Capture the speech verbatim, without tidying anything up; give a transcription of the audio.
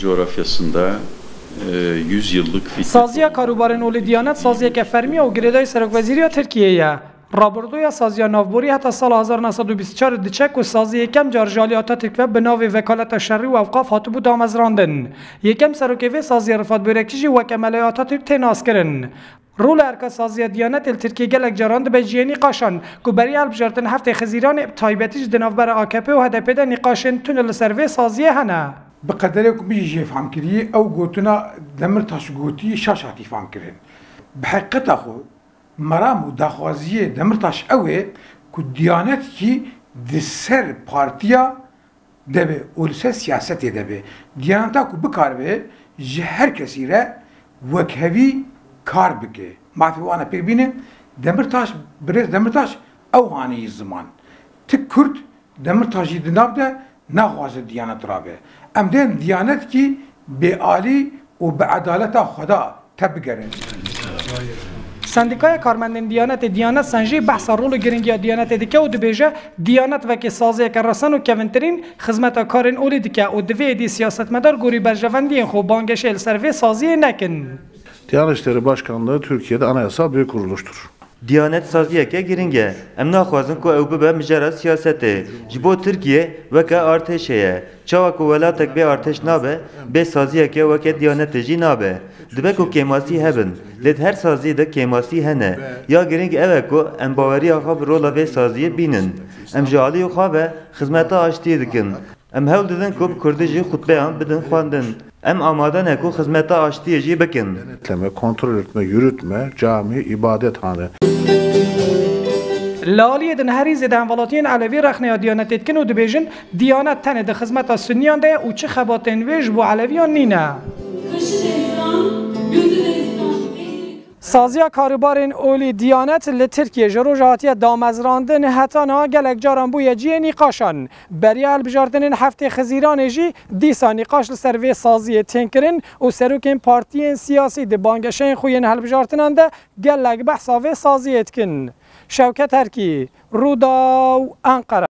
coğrafyasında e, yüzyıllık fikir. Saziya Karûbarên Olî Diyanet saziyeke fermî ya û girêdayî Serokwezîriya Tirkiyê ye. Rabordoya saziya navborî heta sala hezar neh sed û bîst û çar diçe ku sazî yekem car ji alî Atatürk ve bi navê Vekaleta Şerî û Ewqaf hatibû damezrandin. Yekem serokê vê saziyê Rifat Börekçî jî weke Melayê Atatürk tê naskirin. Rol û erka saziya Diyanetê li Tirkiyê gelek caran dibe cihê nîqaşan ku beriya hilbijartin heftê Xizîranê, bi taybetî jî di navbera A K P û H D P de nîqaşên tune li ser vê saziyê hene. Bi qederê ku min jî jê fam kirî, ew gotina Demirtaş gotî şaş hatî fam kirin. Bi heqîqeta xwe, meram û daxwaziyê Demirtaş ew ê ku Diyanetkî di ser partiya de be û li ser siyasetê de be. Diyaneta ku bikaribe ji her kesî re wekhevî kar bike. Mafê wana pêk bîne, Demirtaş, birêz Demirtaş ew hanî ziman. Ti Kurd Demirtaş jî di nav de naxwaze Diyanet rabe. Em dên Diyanetkî bêalî û bi edaleta Xweda tebigerin. Sendîkaya Karmendên Diyanetê Diyanet Sen jî behsa rol û giringiya Diyanetê dike û dibêje, Diyanet wekî saziyeke resen û kevintirîn xizmeta karên olî dike û divê êdî siyasetmedar gorî berjevendiyên xwe û banggeşê li ser vê saziyê nekin. Diyanet İşleri Başkanlığı Türkiye'de anayasal bir kuruluştur. Diyanet saziyeke giring e. Em naxwazin ku ew bibe mijara siyasetê. Ji bo Tirkiye weke artêşê ye. Çawa ku welatek bê artêş nabe, bê saziyeke weke Diyanetê jî nabe. Dibe ku kêmasî hebin. Lê di her saziyê de kêmasî hene. Ya giring ew e ku em baweriya xwe bi rola vê saziyê bînin. Em ji aliyê xwe ve xizmeta aştiyê dikin. Em hewl didin ku bi kurdî jî xutbeyan bidin xwendin. Em amade ne ku xizmeta aştiyê jî bikin. Denetleme, kontrol etme, yürütme, cami, ibadethane. Li aliyê din herî zêde hemwelatiyên Elewî rexneya Diyanetê dikin û dibêjin, Diyanet tenê di xizmeta Sunniyan de ye û çi xebatên wê ji bo Elewiyan nîne. Kaşı destan, gözü destan. Saziya Karûbarên Olî Diyanet li Tirkiyê ji roja hatiye damezrandin heta niha gelek caran bûye cihê nîqaşan. Beriya hilbijartinên heftê Xizîranê jî dîsa nîqaş li ser vê saziyê tên kirin û serokên partiyên siyasî di banggeşeyên xwe yên hilbijartinan de gelek behsa vê saziyê dikin. Şewket Erkî, Rûdaw, Enqere.